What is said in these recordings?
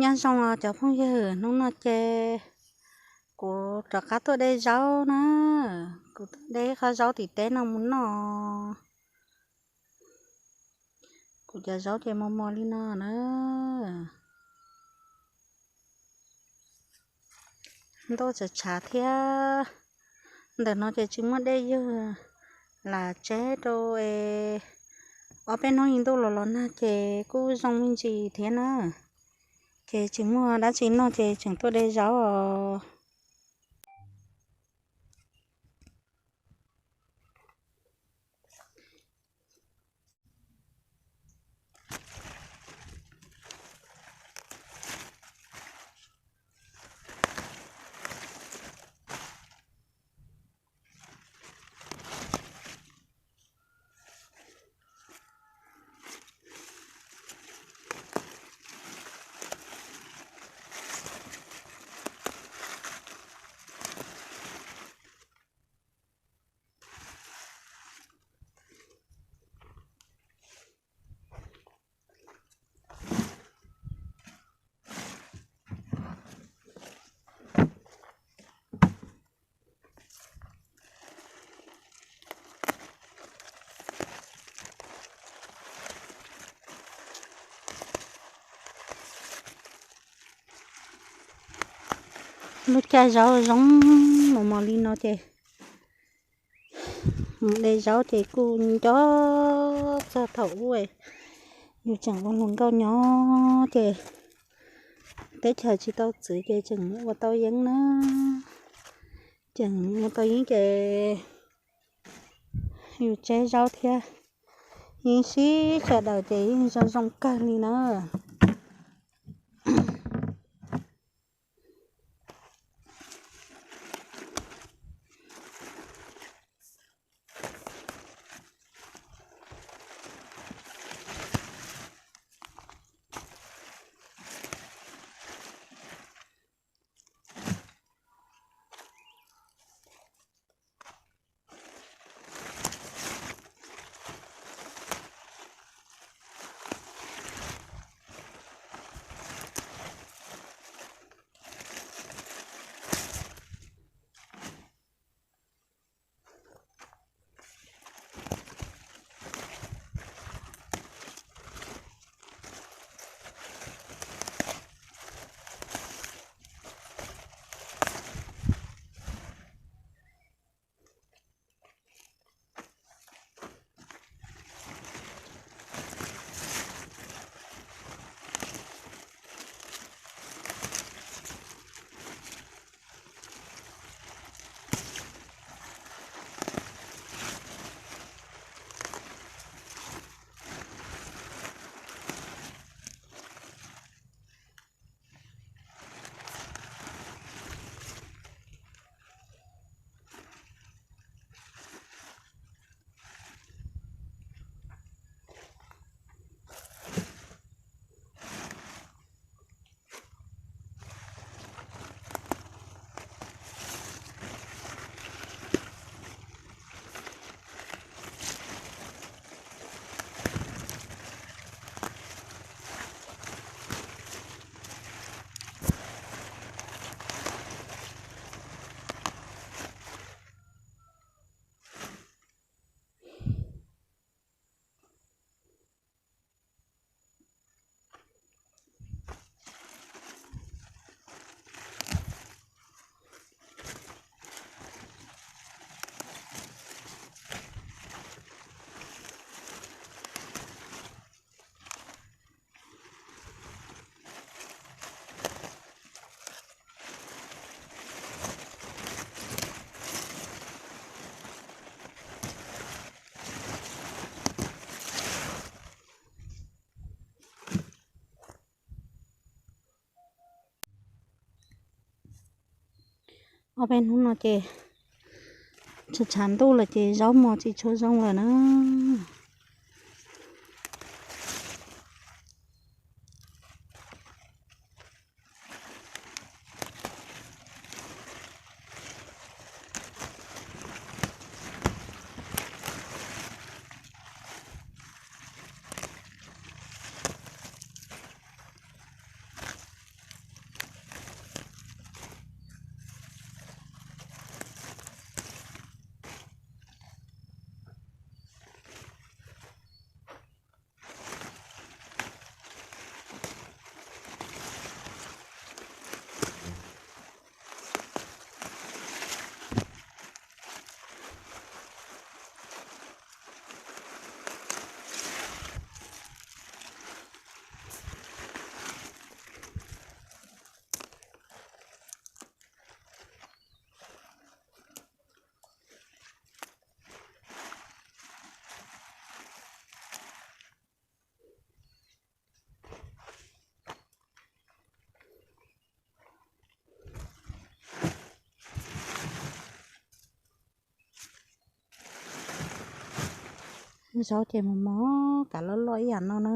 Nyob zoo os cov phooj ywg, hnub no ces kuv rov qab tuaj de zaub na. Kuv tuaj de qhov zaub tim teb no mus noj. Kuv cov zaub ces mos mos li no na. Ntuj tshav tshav thiab, ntawm no ces tsis muaj dej ywg lam tseb rau es ob peb hnub ib ntuj los los nag ces kuj zoo me ntsis thiab na. Ces tsis muaj dab tsi noj ces tseem tuaj de zaub os. Lub caij zaub zoo mos mos li no ces mus de zaub ces kuj nco txog thaum ub yus tseem ua hluas nkauj nyob ces teb chaws tsis tau txwv ces tseem ua tau yeeb na. Tseem ua tau yeeb ces yus tseb zaub thiab, yeej sib sawv daws ces yeej zoo zoo kawg li na. Ob peb hnub no ces tshav tshav ntuj lawm ces zaub mos tsis tshua zoo lawm na. Zaub ces mos mos, kav loj loj ib yam no na.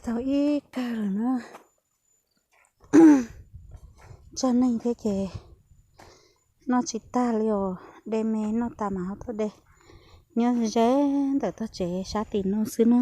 Tau ib kawg lawm na. Tsa neeg thiab ces noj tsis tag li os, de me noj tas mas ho tuaj de. Nyob ze ntawm tog tsev sab tim no xwb na.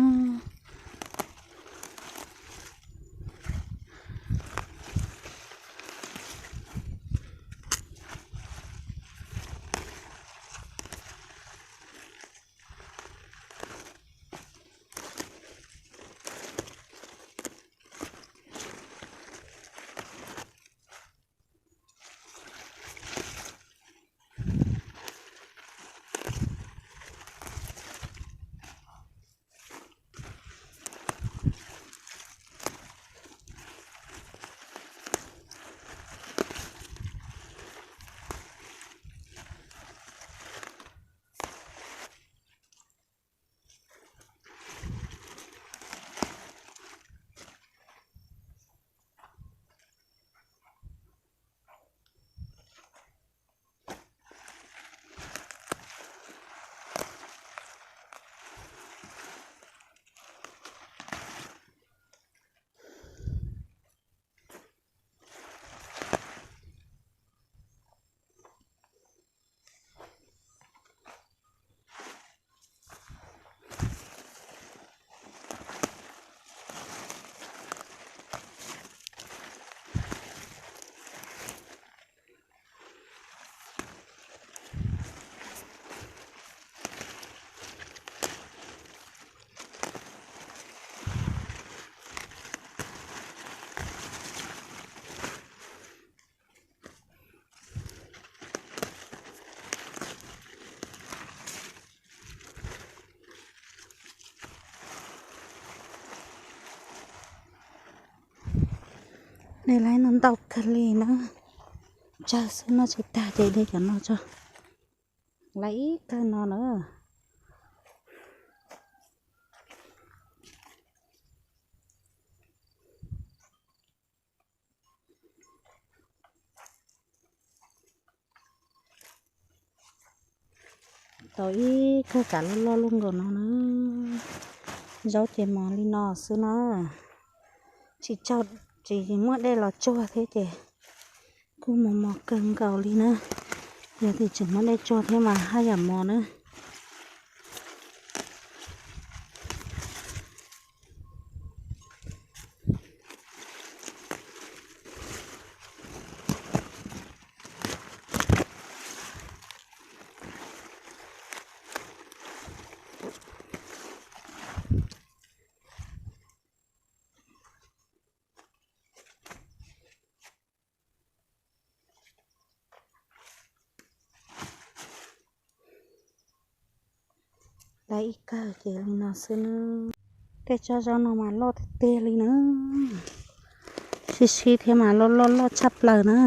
De lawm no ntau kawg li na. Tsawg xwb noj tsis tag ces de cov no tso. Lawm ib kawg no na. Tau ib kawg kav loj loj luaj nkaus no na. Zaub ces mos li no xwb na. Tsis tau, tsis muaj dej los tsuag thiab ces kuj mos mos kawg nkaus li na. Yog tias tseem muaj dej tsuag thiab mas haj yam mos na. Tag ib kawg ces li no xwb na. Tej tsob zaub no mas loj tiag tiag li na. Sib sib thiab mas loj loj loj tshaj plaws na.